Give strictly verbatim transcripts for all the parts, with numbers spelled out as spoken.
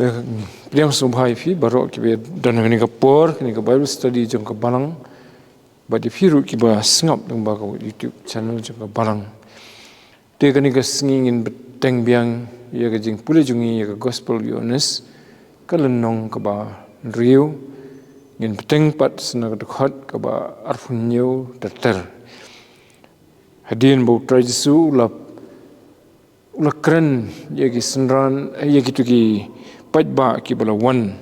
Pdiang sngewbha ïa phi baroh kiba don ha kane ka por, kane ka Bible study jong ka Balang. Bad ïa phi ruh kiba sngap lyngba ka YouTube channel jong ka Balang. Te kane ka sngi ngin bteng biang ïa ka jingpule jong ngi ïa ka Gospel Ïoannis, ka lynnong kaba hynriew. Ngin bteng pat sa na ka dkhot kaba arphew hynñiew ter ter. Hadien ba U Trai Jisu u la u la kren ïa ki synran, eh, ïa kito ki paidbah kiba la wan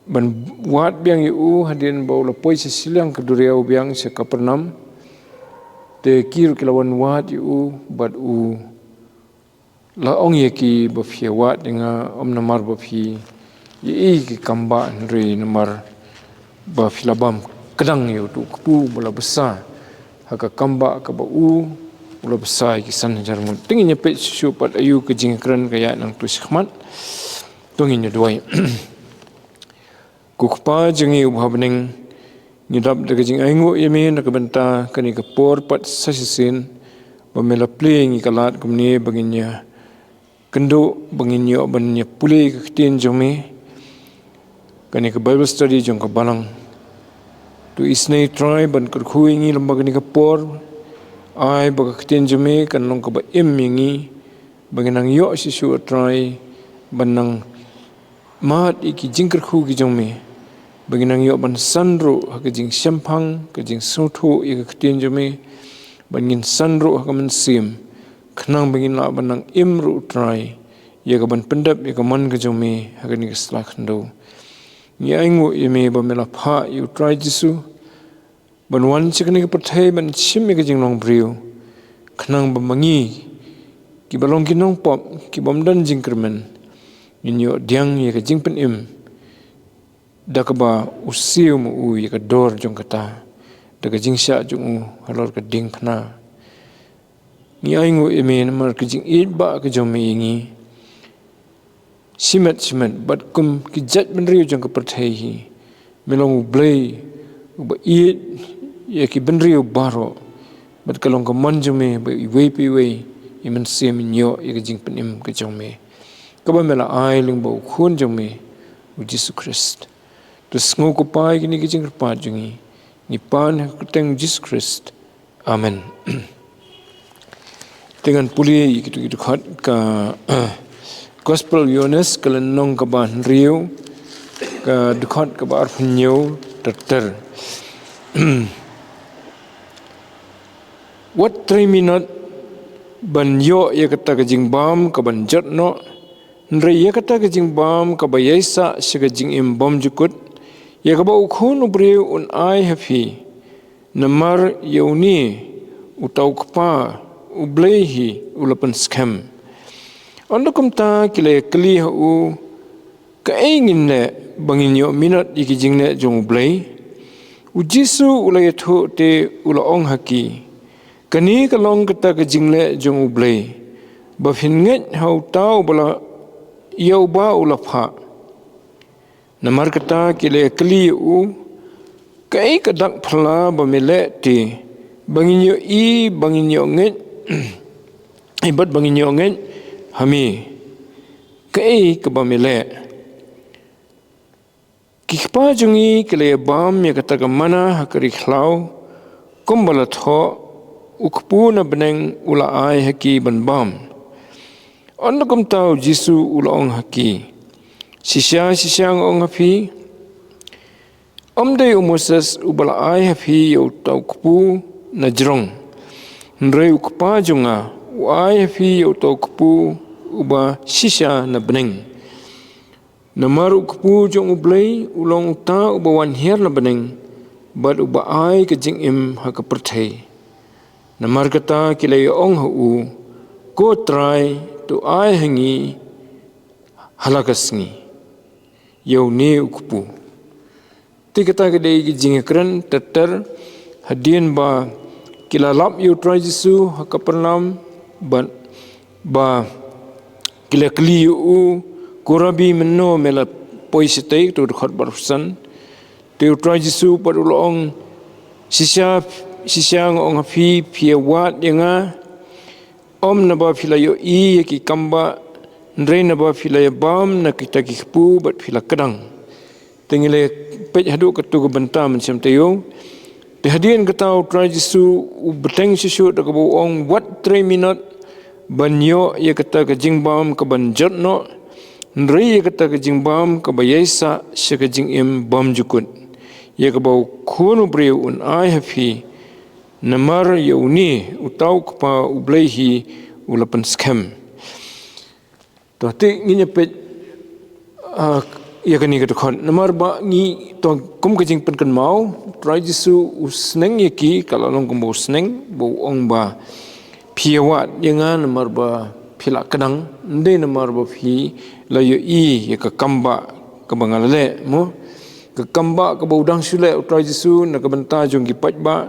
ban wad biang ïa u, hadien ba u la poi sha shiliang ka duriaw biang sha Kapernaum. Te ki ruh ki la wan wad ïa u, bad u la ong ïa ki, ba phi ïa wad ïa nga ym namar ba phi ïohi ki kambah, hynrei namar ba phi la bam kdang ïa uto u kpu ba la bsa ha ka kambah kaba u u la bsa ïa ki san hajar ngut. Te ngin ïa peit shuh shuh pat aïu ka jingkren ka ïaid nangto shakhmat. To ngin ïa duwai. Ko Kpa jong ngi uba ha bneng, ngi dap da ka jingainguh ïa me na ka bynta kane ka por pat sa shisien, ba me la plie ïa ngi ka lad kumne ba ngin ïa kynduh, ba ngin ïoh ban ïa pule ka ktien jong me, kane ka Bible study jong ka Balang. To isynei Trai ban kyrkhu ïa ngi lyngba kane ka por, ai ba ka ktien jong me kan long kaba im ïa ngi, ba ngin nang ïoh shisha Trai ban nang mad ïa ki jingkyrkhu ki jong me, ba ngin nang ïoh ban san ruh ha ka jingshemphang, ka jingsngewthuh ïa ka ktien jong me, ba ngin san ruh ha ka mynsiem, khnang ba ngin lah ban nang im ruh Trai ïa ka ban pyndep ïa ka mon ka jong me ha kane ka sla khyndew. Ngi ainguh ïa me ba me la phah ïa U Trai Jisu ban wan sha kane ka pyrthei ban shim ïa ka jinglong briew, khnang ba ma ngi kiba long ki nongpop, ki bym don jingkyrmen, ngin ïoh pdiang ïa ka jingpynim da kaba u siew ma u ïa ka dor jong kata, da ka jingshah jong u halor ka diengphna. Ngi ainguh ïa me namar ka jingïeit ba ka jong me ïa ngi shimet shimet, bad kum ki jaitbynriew jong ka pyrthei hi, me long U Blei uba ïeit ïa ki bynriew baroh, bad ka long ka mon jong me ba iwei pa iwei i mynsiem in ïoh ïa ka jingpynim ka jong me, kaba me la ai lyngba U Khun jong me, U Jisu Khrist. To sngew ko Pa ïa kine ki jingkyrpad jong ngi, ngi pan ha ka kyrteng U Jisu Khrist. Amen. Te ngan pule ïa kito ki dkhot ka Gospel Ïoannis, ka lynnong kaba hynriew, ka dkhot kaba arphew hynñiew ter ter. Wat trei minot ban ïoh ïa kata ka jingbam kaban jot noh, hynrei ïa kata ka jingbam kaba ïaisah sha ka jingim bymjukut, ïa kaba U Khun u briew un ai ha phi. Namar ïa une uta U Kpa U Blei hi u la pynskhem. Ynda kumta ki la ïakylli ha u, kaei ngin leh ba ngin ïoh minot ïa ki jingleh jong U Blei? U Jisu u la ïathuh te u la ong ha ki, kane ka long kata ka jingleh jong U Blei, ba phin ngeit ha uta uba la, ïa uba u la phah. Namar kata ki la ïakylli ïa u, kaei ka dak phylla ba me leh te, ba ngin ïohi, ba ngin ïoh ngeit, eh, bad ba ngin ïoh ngeit ha me, kaei kaba me leh? Ki kpa jong ngi ki la ïa bam ïa kata ka manna ha ka ri khlaw, kumba la thoh, u kpu na bneng u la ai ha ki ban bam. Ynda kumta U Jisu u la ong ha ki, shisha shisha nga ong ha phi, ym dei u Moses uba la ai ha phi ïa uta u kpu na jrong, hynrei U Kpa jong nga u ai ha phi ïa uta u kpu uba shisha na bneng. Namar u kpu jong U Blei u long uta uba wan hiar na bneng, bad uba ai ka jingim ha ka pyrthei. Namar kata ki la ïa ong ha u, ko Trai, to ai ha ngi ha la ka sngi ïa une u kpu. Te kata ka dei ka jingkren ter ter hadien ba ki la lap ïa U Trai Jisu ha Kapernaum, bad ba ki la kylli ïa u, ko Rabbi, mynno me la poi shatei, to dkhot ba arphew san. Te U Trai Jisu pat u la ong, shisha shisha nga ong ha phi, phi ïa wad ïa nga, ym naba phi la ïohi ïa ki kambah, Hynrei naba phi la ïabam na kita ki kpu bad phi la kdang. Te ngi la peit haduh katto ka bynta mynshem taïew. Te hadien kata U Trai Jisu u bteng shisha da kaba u ong, wat trei minot ban ïoh ïa kata ka jingbam kaban jot noh, hynrei ïa kata ka jingbam kaba ïaisah sha ka jingimbam jukut, ïa kaba U Khun u briew un ai ha phi. Namar ïa une uta U Kpa U Blei hi u la pynskhem. To te ngin ïa peit, ah, ïa kane ka dkhot. Namar ba ngi to kum ka jingpynkynmaw, Trai Jisu u sneng ïa ki, ka la long kumba u sneng, ba u ong ba phi ïa wad ïa nga namar ba phi la kdang, ym dei namar ba phi la ïohi ïa ka kambah kaba nga la leh, mo. Ka kambah kaba u dang shu leh U Trai Jisu na ka bynta jong ki paidbah,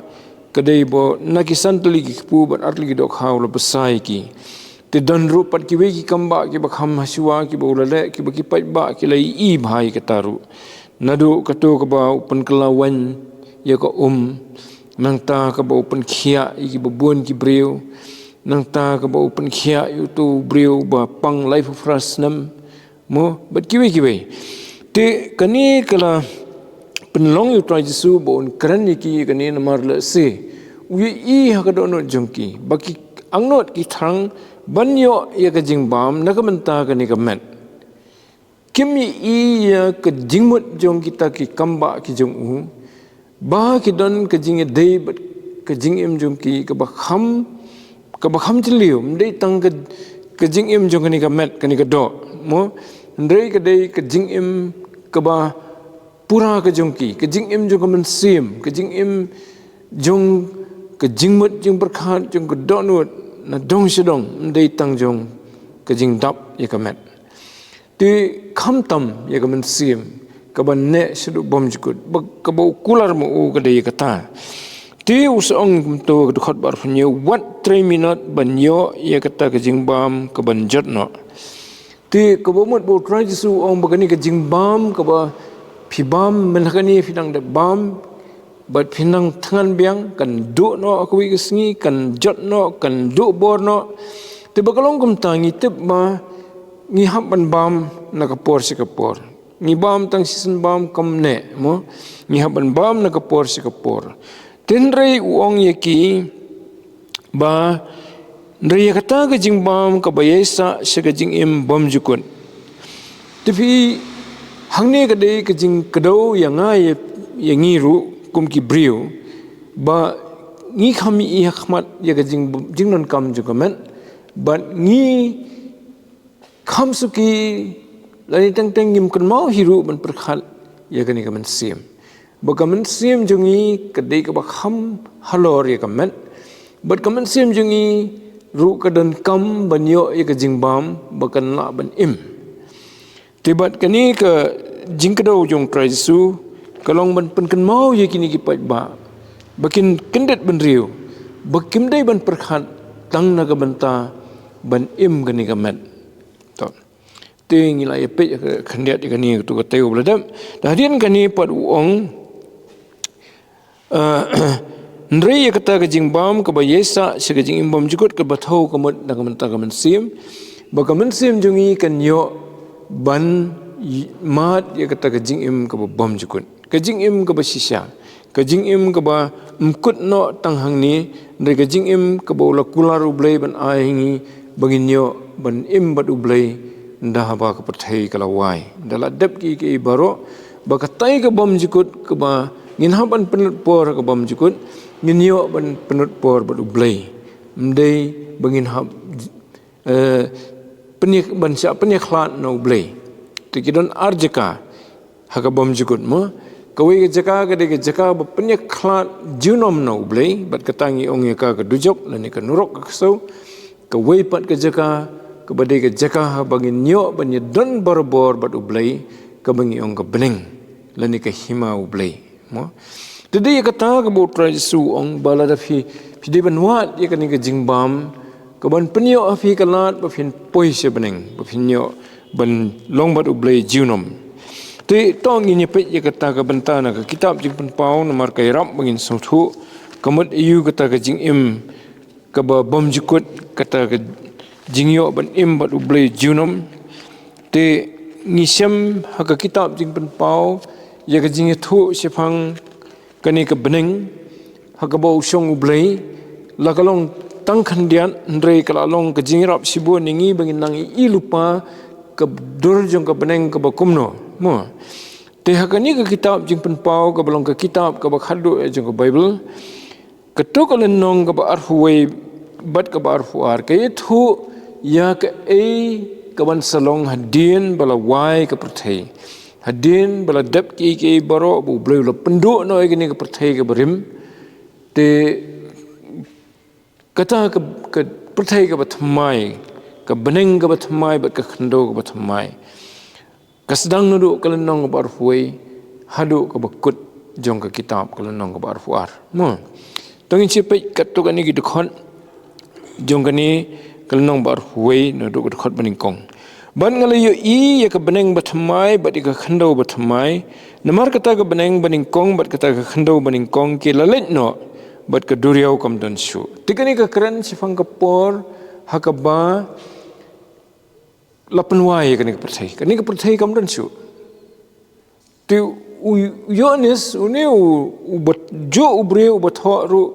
ka dei ba na ki san tylli ki kpu bad ar tylli ki dohkha u la bsa ïa ki. Te don ruh pat kiwei ki kambah kiba kham hashwa kiba u la leh, kiba ki paidbah ki la ïohi bha ïa kata ruh. Naduh kato kaba u pynkylla waiñ ïa ka um, nangta kaba u pynkhiah ïa kiba bun ki briew, nangta kaba u pynkhiah ïa uto u briew ba pang laiphew phra snem, mo, bad kiwei kiwei. Te kane ka la pynlong ïa U Trai Jisu ba un kren ïa ki ïa kane namar lehse u ïohi ha ka dohnud jong ki ba ki angnud ki thrang ban ïoh ïa ka jingbam na ka bynta kane ka met. Kim ïohi ïa ka jingmut jong kita ki kambah ki jong u, ba ki don ka jingïadei bad ka jingim jong ki kaba kham, kaba kham jylliew, ym dei tang ka, ka jingim jong kane ka met, kane ka doh, mo, hynrei ka dei ka jingim kaba pura ka jong ki, ka jingim jong ka mynsiem, ka jingim jong ka jingmut jingpyrkhat jong ka dohnud na dong sha dong, ym dei tang jong ka jingdap ïa ka met. Te khamtam ïa ka mynsiem kaba neh shaduh bymjukut, ba kaba u kular ma u ka dei ïa kata. Te u sa ong kumto ka dkhot ba arphew hynñiew, wat trei minot ban ïoh ïa kata ka jingbam kaban jot noh. Te kaba mut ba U Trai Jisu u ong ba kane ka jingbam kaba phi bam mynta kane phi dang dep bam, bad phin nang thngan biang, kan duh noh ha kawei ka sngi, kan jot noh, kan duh bor noh. Te ba ka long kumta ngi tip ba ngi hap ban bam na ka por sha ka por. Ngi bam tang shisien bam kam neh, mo. Ngi hap ban bam na ka por sha ka por. Te hynrei u ong ïa ki ba hynrei ïa kata ka jingbam kaba ïaisah sha ka jingim bymjukut. Te phi, hangne ka dei ka jingkdew ïa nga ïa, ïa ngi ruh kum ki briew, ba ngi kham ïohi ha khmat ïa ka jing, jingdonkam jong ka met, bad ngi kham suki lane teng teng ngim kynmaw hi ruh ban pyrkhat ïa kane ka mynsiem. Ba ka mynsiem jong ngi ka dei kaba kham halor ïa ka met, bad ka mynsiem jong ngi ruh ka donkam ban ïoh ïa ka jingbam ba kan lah ban im. Te bad kane ka jingkdew jong Trai Jisu ka long ban pynkynmaw ïa kine ki paidbah ba kin kyndit bynriew, ba kim dei ban pyrkhat tang na ka bynta ban im kane ka met. To. Te ngi la ïa peit ka khyndiat ïa kane, to ka taïew ba la dep. Te hadien kane pat u ong, ah, hynrei ïa kata ka jingbam kaba ïaisah sha ka jingim bymjukut kaba thew ka mut na ka bynta ka mynsiem, ba ka mynsiem jong ngi kan ïoh ban mad ïa kata ka jingim kaba bymjukut. Ka jingim kaba shisha, ka jingim kaba ym kut noh tang hangne, hynrei ka jingim kaba u la kular U Blei ban ai ha ngi, ba ngin ïoh ban im bad U Blei ynda haba ka pyrthei ka la wai, ynda la dep kiei kiei baroh, ba katai ka bymjukut kaba ngin hap ban pynlut por ha ka bymjukut, ngin ïoh ban pynlut por bad U Blei. Ym dei ba ngin hap, eh, pynïa, ban shah pynïakhlad na U Blei. Te ki don ar jaka ha ka bymjukut, mo. Kawei ka jaka ka dei ka jaka ba pynïakhlad junom na U Blei, bad kata ngi ong ïa ka ka dujok lane ka nurok ka ksew. Kawei pat ka jaka kaba dei ka jaka haba ngin ïoh ban ïadon barabor bad U Blei, kaba ngi ong ka bneng lane ka hima U Blei, mo. Te dei ïa kata kaba U Trai Jisu u ong ba lada phi, phi dei ban wad ïa kane ka jingbam, kaban pynïoh ha phi ka lad ba phin poi sha bneng, ba phin ïoh ban long bad U Blei junom. Te to ngin ïa peit ïa kata ka bynta na ka kitab Jingpynpaw, namar ka ïarap ba ngin sngewthuh ka mut aïu kata ka jingim kaba bymjukut, kata ka jingïoh ban im bad U Blei junom. Te ngi shem ha ka kitab Jingpynpaw ïa ka jingïathuh shaphang kane ka bneng ha kaba u shong U Blei, la ka long tang khyndiat, hynrei ka la long ka jingïarap shibun ïa ngi ba ngin nang ïohi lypa ka dur jong ka bneng kaba kumno, mo. Te ha kane ka kitab Jingpynpaw kaba long ka kitab kaba khatduh jong ka Baibl, kato ka lynnong kaba arphew wei bad kaba arphew ar ka ïathuh ïa kaei kaban sa long hadien ba la wai ka pyrthei, hadien ba la dep kiei kiei baroh, ba U Blei u la pynduh noh ïa kane ka pyrthei kaba rim. Te kata ka, ka pyrthei kaba thymmai, ka bneng kaba thymmai bad ka khyndew kaba thymmai, ka sdang naduh ka lynnong kaba arphew wei haduh kaba kut jong ka kitab, ka lynnong kaba arphew ar, mo. To ngin sa peit katto katne ki dkhot jong kane ka lynnong ba arphew wei naduh ka dkhot ba nyngkong. Bad nga la ïohi ïa ka bneng ba thymmai bad ïa ka khyndew ba thymmai, namar kata ka bneng ba nyngkong bad kata ka khyndew ba nyngkong ki la leit noh, bad ka duriaw kam don shuh. Te kane ka kren shaphang ka por ha kaba la pynwai ïa kane ka pyrthei. Kane ka pyrthei kam don shuh. Te u, u Ïoannis, une u, uba juh u briew uba thoh ruh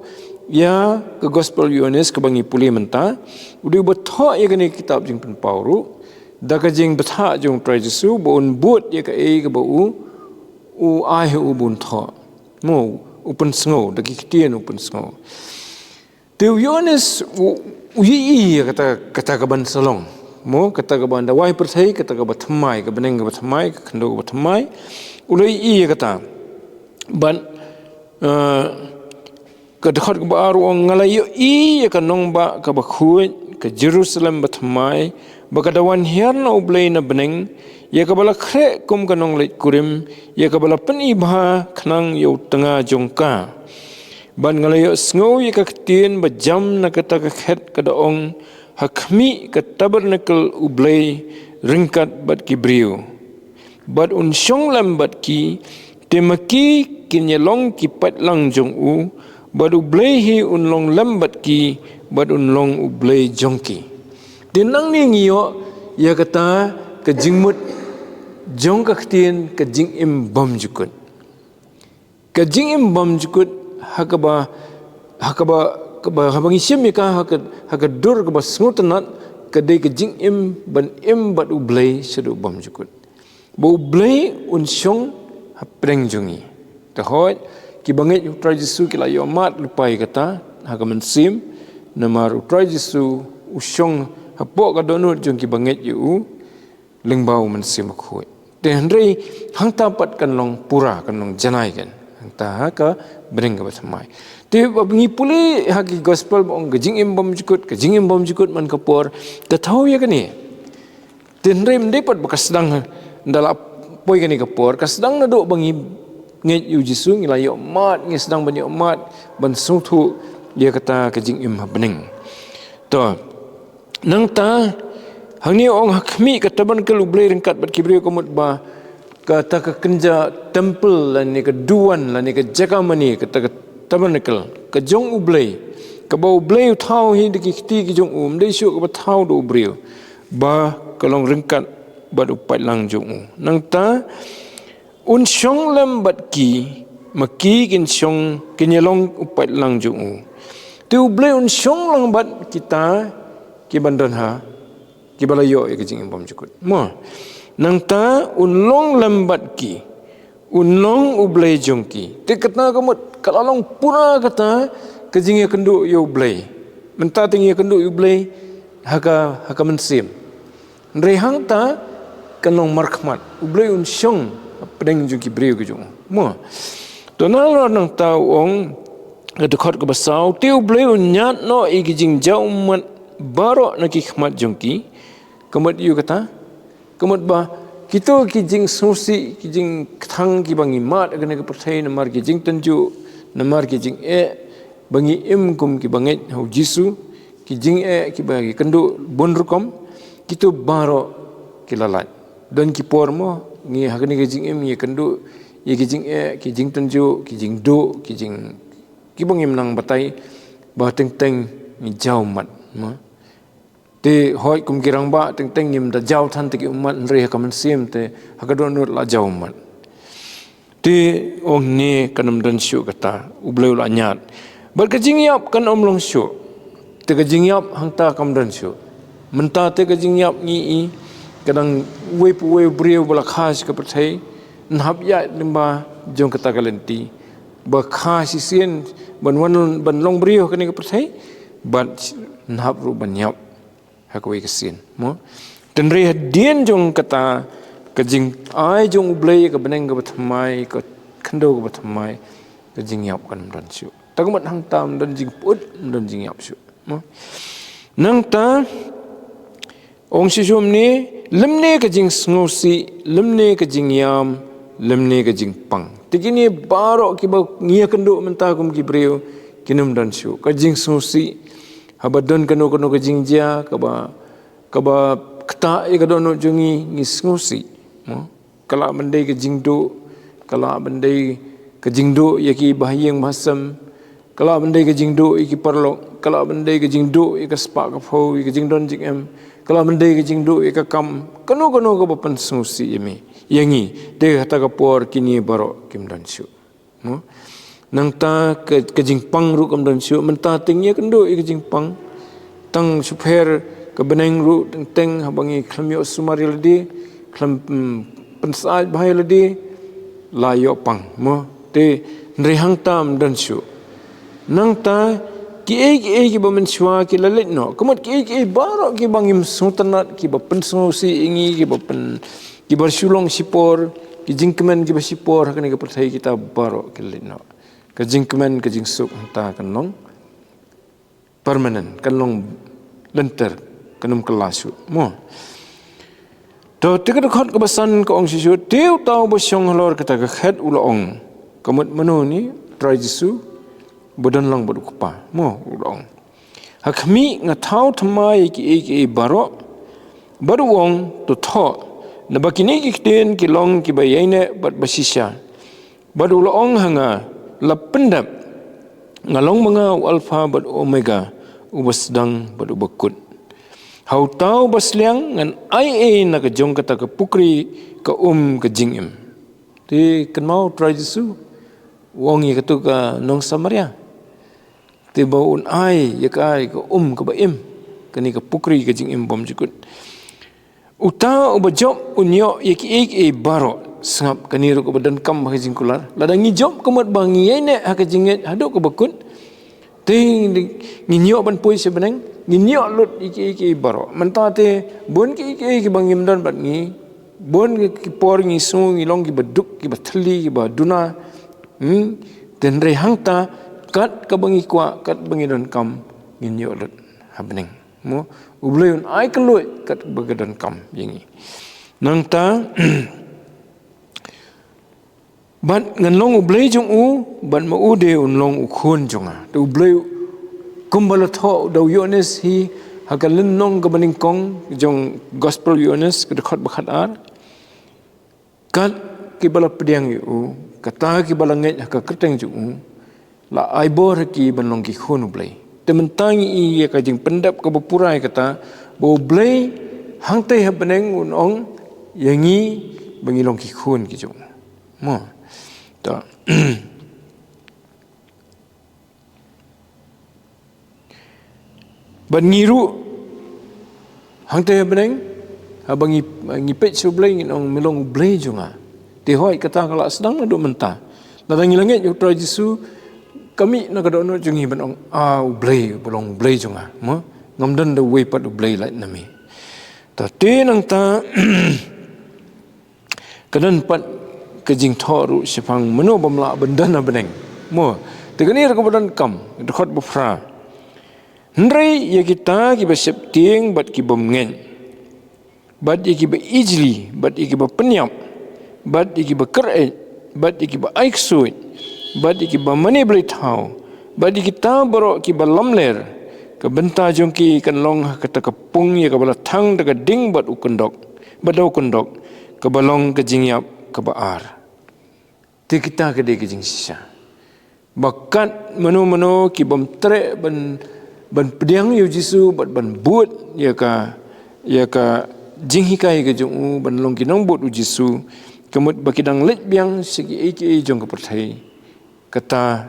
ïa ka Gospel Ïoannis kaba ngi pule mynta, u dei uba thoh ïa kane ka kitab Jingpynpaw ruh da ka jingbthah jong U Trai Jisu, ba un bud ïa kaei kaba u, u ai ha u ba un thoh. Mo, u pynsngew, da ki ktien u pynsngew. Te u Ïoannis u, u ïohi ïa kata, kata kaban sa long. Mo, kata kaban da wai pyrthei, kata kaba thymmai, ka bneng kaba thymmai, ka khyndew kaba thymmai. U la ïohi ïa kata. Bad, eh, ka dkhot kaba ar u ong, nga la ïohi ïa ka nongbah kaba khuid, ka Jerusalem ba thymmai, ba ka da wan hiar na U Blei na bneng, ïa kaba la khreh kum ka nongleit kurim, ïa kaba la pyni bha khnang ïa u tnga jong ka. Bad nga la ïohsngew ïa ka ktien ba jam na kata ka khet ka da ong, ha khmih ka tabernakl U Blei ryngkat bad ki briew. Bad un shong lem bad ki, te ma ki kin ïa long ki paidlang jong u, bad U Blei hi un long lem bad ki, bad un long U Blei jong ki. Te nangne ngi ïoh ïa kata ka jingmut jong ka ktien ka jingim bymjukut. Ka jingim bymjukut ha kaba, ha kaba, kaba, haba ngi shem ïa ka ha ka, ha ka dur kaba sngewtynnat, ka dei ka jingim ban im bad U Blei shaduh bymjukut. Ba U Blei un shong hapdeng jong ngi. Te hooid, ki bangeit U Trai Jisu ki la ïohmad lypa ïa kata ha ka mynsiem, namar U Trai Jisu u shong hapoh ka dohnud jong ki bangeit ïa u lyngba U Mynsiem Bakhuid. Te hynrei hangta pat kan long pura, kan long janai kan. Hangta ha ka bneng kaba thymmai. Te ba ngi pule ha ki gospel ba ong ka jingim bymjukut, ka jingim bymjukut man ka por, ka thaw ïa kane. Te hynrei ym dei pat ba ka sdang da la poi kane ka por, ka sdang naduh ba ngi ngeit ïa U Jisu, ngi la ïohmad, ngi sdang ban ïohmad ban sngewthuh ïa kata ka jingim ha bneng. To, nangta, hangne ong ha khmih ka tabernacle U Blei ryngkat bad ki briew, ka mut ba kata ka kynja temple lane ka duwan lane ka jaka mane, kata ka tabernacle ka jong U Blei, kaba U Blei u thaw hi da ki kti ki jong u, ym dei shuh kaba thaw da u briew, ba ka long ryngkat bad u paidlang jong u. Nangta, un shong lem bad ki, ma ki kin shong, kin ïa long u paidlang jong u. Te U Blei un shong lang bad kita kiban don ha, kiba la ïoh ïa ka jingim bymjukut. Mo, nangta un long lem bad ki, un long U Blei jong ki. Te kata ka mut ka la long pura kata ka jingïakynduh ïa U Blei. Mynta te ngi ïakynduh ïa U Blei ha ka, ha ka mynsiem. Hynrei hangta kan long markhmat, U Blei un shong hapdeng jong ki briew ki jong u. Mo. To nalor nangta u ong, ka dkhot kaba saw, te U Blei un ñiad noh ïa ki jingjaw ummat baroh na ki khmat jong ki. Ka mut ïa kata, ka mut ba kito ki jingsngewsih, ki jingkthang kiba ngi mad ha kane ka pyrthei namar ki jingtynjuh, namar ki jingeh, ba ngi im kum ki bangeit ha U Jisu, ki jingeh kiba ngi kynduh bun rukom, kito baroh ki la lait. Don ki por mo, ngi ha kane ka jingim ngi kynduh ïa ki jingeh, ki jingtynjuh, ki jingduh, ki jing, kiba ngim nang batai, ba teng teng ngi jaw ummat, mo. Te hooid kum ki rangbah teng teng ngim da jaw than te ki ummat, hynrei ha ka mynsiem te ha ka dohnud la jaw ummat. Te ong ne kan ym don shuh kata, U Blei u la ñiad. Bad ka jingïap kan ym long shuh. Te ka jingïap hangta kam don shuh. Mynta te ka jingïap ngi i, ka dang uwei pa uwei u briew ba la kha sha ka pyrthei, yn hap ïaid lyngba jong kata ka lynti. Ba kha shisien ban wan ban long briew ha kane ka pyrthei, bad yn hap ruh ban ïap ha kawei ka sien, mo? Te hynrei hadien jong kata, ka jingai jong U Blei ka bneng kaba thymmai, ka khyndew kaba thymmai, ka jingïap kan ym don shuh. Te ka mut hangta ym don jingpyut, ym don jingïap shuh, mo? Nangta ong shisha kumne, lymne ka jingsngewsih, lymne ka jingïam, lymne ka jingpang. Te kine baroh kiba ngi ïakynduh mynta kum ki briew, kin ym don shuh. Ka jingsngewsih, haba don kano kano ka jingjia kaba, kaba ktah ïa ka dohnud jong ngi, ngi sngewsih, mo? Ka lah ban dei ka jingduh, ka lah ban dei ka jingduh ïa ki bahaïing bahasem, ka lah ban dei ka jingduh ïa ki paralok, ka lah ban dei ka jingduh ïa ka spah ka phew, ïa ka jingdon jingem, ka lah ban dei ka jingduh ïa ka kam, kano kano kaba pynsngewsih ïa mi, ïa ngi, te kata ka por kine baroh kim don shuh. Mo? Nangta ka, ka jingpang ruh kam don shuh, mynta te ngi ïakynduh ïa ka jingpang. Tang shipher ka bneng ruh teng teng haba ngi khlem ïoh sumar ïa lade, khlem, mm, pynsyaid bha ïa lade, la ïoh pang, mo? Te hynrei hangta ym don shuh. Nangta kiei kiei kiba mynshuwa ki la leit noh. Ka mut kiei kiei baroh kiba ngim sngewtynnat, kiba pynsngewsih ïa ngi, kiba pyn, kiba shu long shipor, ki jingkmen kiba shipor ha kane ka pyrthei, kita baroh ki la leit noh. Ka jingkmen, ka jingsuk hangta kan long permanent, kan long lynter, kan ym kylla shuh, mo? To, te ka dkhot kaba san ka ong shisha, te uta uba shong halor kata ka khet u la ong. Ka mut mano ne? Trai Jisu, ba don lang bad u Kpa, mo, u la ong. Ha khmih nga thaw thymmai ïa kiei kiei baroh. Bad u ong, to thoh, naba kine ki ktien ki long kiba ïaineh bad ba shisha. Bad u la ong ha nga, la pyndep, nga long ma nga u Alpha bad u Omega, uba sdang bad uba kut. Ha uta uba sliang ngan ai ei na ka jong kata ka pukri ka um ka jingim. Te kynmaw Trai Jisu u ong ïa katu ka nong Samaria. Te ba un ai ïa ka, ai ka um kaba im, kane ka pukri ka jingim bymjukut. Uta uba jop un ïoh ïa kiei kiei baroh. Sngap, kane ruh kaba donkam ha ka jingkular. Lada ngi jop ka mut ba ngi ïaineh ha ka jingngeit haduh kaba kut, te ngin ïoh ban poi sha bneng, ngin ïoh lut ïa kiei kiei baroh. Mynta te bun kiei kiei kiba ngim don bad ngi, bun ki por ngi sngew ngi long kiba duk, kiba thylli, kiba duna. Hmm? Te hynrei hangta, kat kaba ngi kwah, kat ba ngi donkam, ngin ïoh lut ha bneng. Mo, U Blei un ai kylluid kat ba ka donkam ïa ngi. Nangta, bad ngan long U Blei jong u, bad ma u de un long u khun jong nga. Te U Blei, kumba la thoh da u Ïoannis hi, ha ka lynnong kaba nyngkong jong Gospel Ïoannis, ka dkhot ba khatar. Kat kiba la pdiang ïa u, kata kiba la ngeit ha ka kyrteng jong u, la ai bor ha ki ban long ki khun U Blei. Te mynta ngi i ïa ka jingpyndep kaba pura ïa kata, ba U Blei hangtei ha bneng un ong ïa ngi ba ngi long ki khun ki jong u. Mo. To. Bad ngi ruh, hangtei ha bneng, haba ngi, ngi peit sha U Blei ngin ong me long U Blei jong nga. Te hooid kata ka la sdang naduh mynta. Lada ngi la ngeit ïa u Trai Jisu, ka mih na ka dohnud jong ngi ban ong, ah, U Blei, ba long U Blei jong nga. Mo, ngam don da uwei pat U Blei lait na me. Ta te nangta, ka don pat ka jingthoh ruh shaphang mano bym lah ban don ha bneng. Mo, te kane ruh kaba donkam, dkhot ba phra. Hynrei ïa kita kiba sheptieng bad kibym ngeit, bad ïa kiba ijli, bad ïa kiba pynïap, bad ïa kiba kyr-eit, bad ïa kiba ai ksuid, bad ïa kiba mane blei thaw, bad ïa kita baroh kiba lamler, ka bynta jong ki kan long ha kata ka pung ïa kaba la thang da ka ding bad u kyndok, bad da u kyndok, kaba long ka jingïap kaba ar. Te kita ka dei ka jingshisha. Ba kat mano mano kibym treh ban ban pdiang ïa u Jisu bad ban bud ïa ka, ïa ka jinghikai ka jong u, ban long ki nongbud u Jisu, ka mut ba ki dang leit biang sha kiei kiei jong ka pyrthei, kata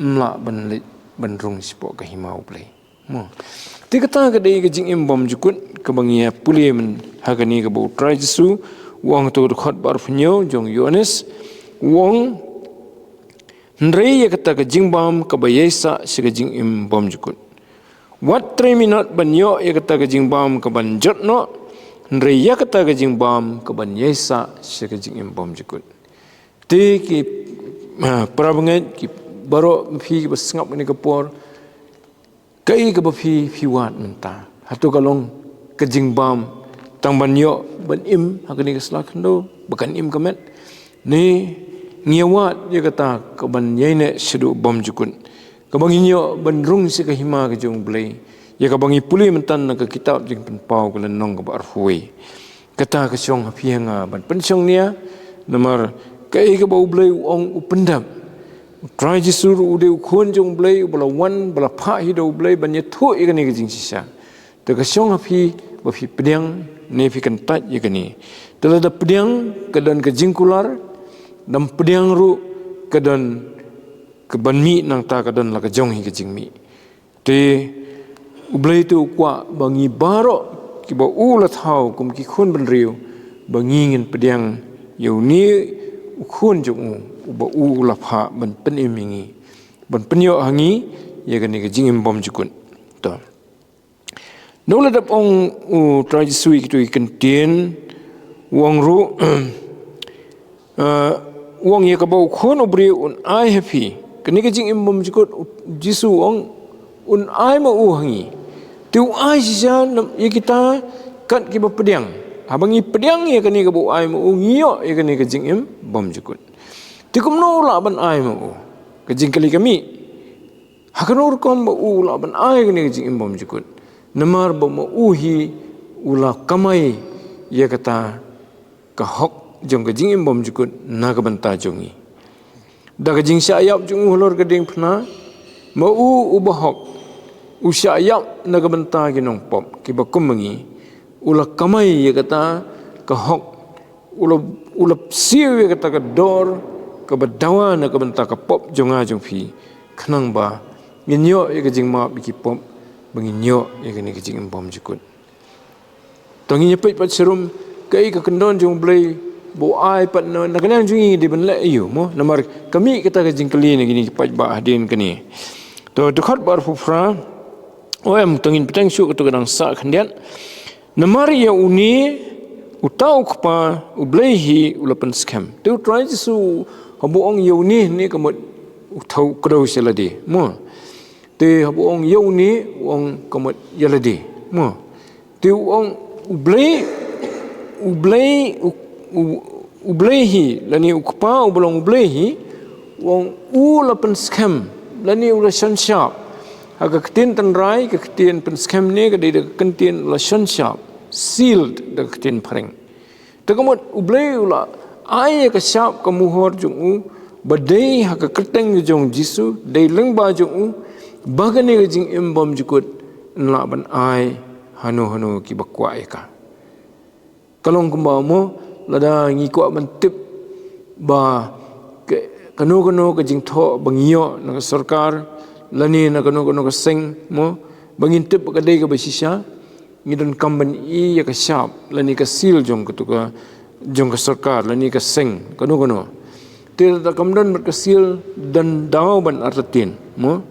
ym lah ban leit ban rung shapoh ka hima U Blei. Mo. Te kata ka dei ka jingim bymjukut kaba ngi ïa pule mynta ha kane kaba U Trai Jisu u ong, to dkhot ba arphew hynñiew jong u Ïoannis, u ong, hynrei ïa kata ka jingbam kaba ïaisah sha ka jingim bymjukut. Wat trei minot ban ïoh ïa kata ka jingbam kaban jot noh, hynrei ïa kata ka jingbam kaban ïaisah sha ka jingim bymjukut. Te ki, ah, para bangeit, ki baroh phi kiba sngap ha kane ka por, kaei kaba phi, phi wad mynta? Hato ka long ka jingbam tang ban ïoh ban im ha kane ka sla khyndew ba kan im ka met? Ne ngi ïa wad ïa kata kaban ïaineh shaduh bymjukut, kaba ngin ïoh ban rung sha ka hima ka jong U Blei, ïa kaba ngi pule mynta na ka kitab Jingpynpaw ka lynnong kaba arphew wei. Kata ka shong ha phi ha nga ban pynshong nia, namar kaei kaba U Blei u ong u pyndep. U Trai Jisu ruh u dei u Khun jong U Blei, uba la wan, ba la phah hi da U Blei ban ïathuh ïa kane ka jingshisha. Te ka shong ha phi ba phi pdiang ne phi kyntait ïa kane. Te lada pdiang ka don ka jingkular, lada ym pdiang ruh ka don kaban mih, nangta ka don la ka jong hi ka jingmih. Te U Blei te u kwah ba ngi baroh kiba u la thaw kum ki khun bynriew, ba ngi ngin pdiang ïa une u Khun jong u, uba u la phah ban pynim ïa ngi, ban pynïoh ha ngi ïa kane ka jingim bymjukut. To. Nangta la dep ong U Trai Jisu ïa kito ki ktien, u ong ruh, eh, u ong, ïa kaba u Khun u briew un ai ha phi. Kane ka jingim bymjukut, U Jisu u ong un ai ma u ha ngi. Te u ai shisha ïa kita kat kiba pdiang. Haba ngi pdiang ïa kane kaba u ai ma u, ngi ïoh ïa kane ka jingim bymjukut. Te kumno u lah ban ai ma u? Ka jingkylli ka mih. Ha kano rukom ba u lah ban ai kane ka jingim bymjukut? Namar ba ma u hi u la kamai ïa kata ka hok jong ka jingim bymjukut na ka bynta jong ngi. Da ka jingshah ïap jong u halor ka diengphna, ma u uba hok u shah ïap na ka bynta ki nongpop kiba kum ma ngi, u la kamai ïa kata ka hok, u la, u la siew ïa kata ka dor kaba dawa na ka bynta ka pop jong nga jong phi, khnang ba ngin ïoh ïa ka jingmap ïa ki pop, ba ngin ïoh ïa kane ka jingim bymjukut. To ngin ïa peit pat sharum kaei ka kyndon jong U Blei ba u ai pat na, na ka liang jong ngi, dei ban leh aïu, mo? Namar ka mih kata ka jingkylli na kine ki paidbah hadien kane. To dkhot ba arphew phra, o em, to ngin bteng shuh kato ka dang sah khyndiat. Namar ïa une uta u Kpa U Blei hi u la pynskhem. Te U Trai Jisu haba u ong ïa une ne ka mut u thaw kdew sha lade, mo. Te haba u ong ïa une, u ong ka mut ïa lade, mo. Te u ong U Blei, U Blei, u, u, U Blei hi, lane u Kpa uba long U Blei hi, u ong u la pynskhem, lane u la shon shap. Ha ka ktien tynrai, ka ktien pynskhem ne ka dei da ka ktien la shon shap, sealed da ka ktien phareng. Te ka mut U Blei u la ai ïa ka shap, ka muhor jong u, ba dei ha ka kyrteng jong Jisu, dei lyngba jong u, ba kane ka jingim bymjukut yn lah ban ai hano hano kiba kwah ïa ka. Ka long kumba, mo, lada ngi kwah ban tip ba ka, kano kano ka jingthoh ba ngi ïoh na ka sorkar, lane na kano kano ka seng, mo, ba ngin tip ba ka dei kaba shisha, ngi donkam ban ïoh ïa ka shap lane ka seal jong katu ka, jong ka sorkar lane ka seng kano kano. Te lada kam don bad ka seal, don daw ban artatien, mo.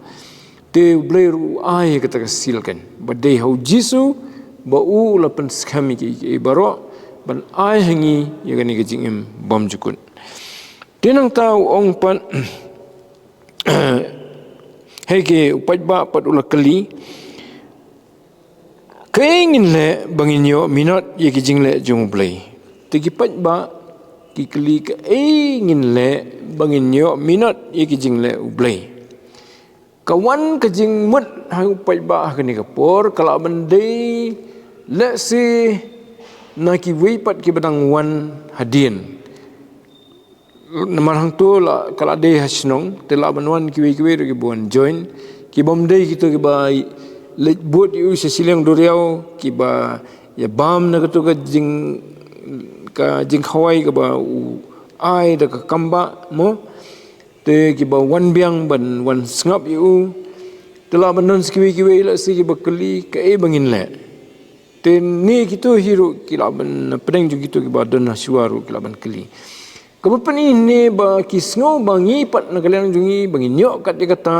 Te U Blei ruh u ai kata ka seal kan, ba dei ha U Jisu, ba u la pynskhem ïa ki, ïa ki baroh, ban ai ha ngi ïa kane ka jingim bymjukut. Te nangta u ong pat, hei, ki, u paidbah pat u la kylli, kaei ngin leh ba ngin ïoh minot ïa ki jingleh jong U Blei? Te ki paidbah ki kylli, kaei ngin leh ba ngin ïoh minot ïa ki jingleh U Blei? Ka wan ka jingmut ha u paidbah ha kane ka por, ka lah ban dei lehse na kiwei pat kiba dang wan hadien. Namar hangto la, ka la dei ha shnong, te lah ban wan kiwei kiwei ruh kiba wan join, kibym dei kito kiba leit bud ïa u sha shiliang duriaw, kiba ïa bam na kato ka jing, ka jingkhawai kaba u ai da ka kam ba mo, te kiba wan biang ban wan sngap ïa u. Te lah ban don sa kiwei kiwei, lah sa kiba kylli kaei ba ngin leh. Te ne kito hi ruh ki lah ban, na pdeng jong kito kiba don ha shuwa ruh ki lah ban kylli. Kaba pyni ne ba ki sngew ba ngi pat na ka liang jong ngi ba ngin ïoh kat ïa kata,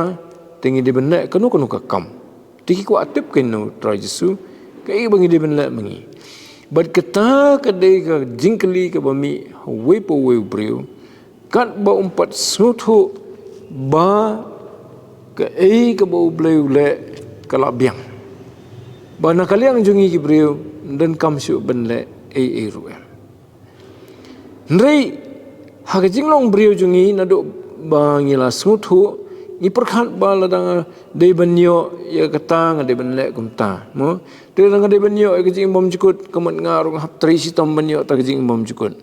te ngi dei ban leh kano kano ka kam. Te ki kwah tip kein na u Trai Jisu kaei ba ngi dei ban leh ma ngi. Bad kata ka dei ka jingkylli kaba mih ha uwei pa uwei u briew, katba um pat sngewthuh ba kaei kaba U Blei u leh ka la biang, ba na ka liang jong ngi ki briew ym donkam shuh ban leh ei ei ruh em. Hynrei ha ka jinglong briew jong ngi, naduh ba ngi la sngewthuh, ngi pyrkhat ba lada nga dei ban ïoh ïa kata, nga dei ban leh kumta mo. Te lada nga dei ban ïoh ïa ka jingim bymjukut, ka mut nga ruh nga hap trei shitom ban ïoh ïa ka jingim bymjukut.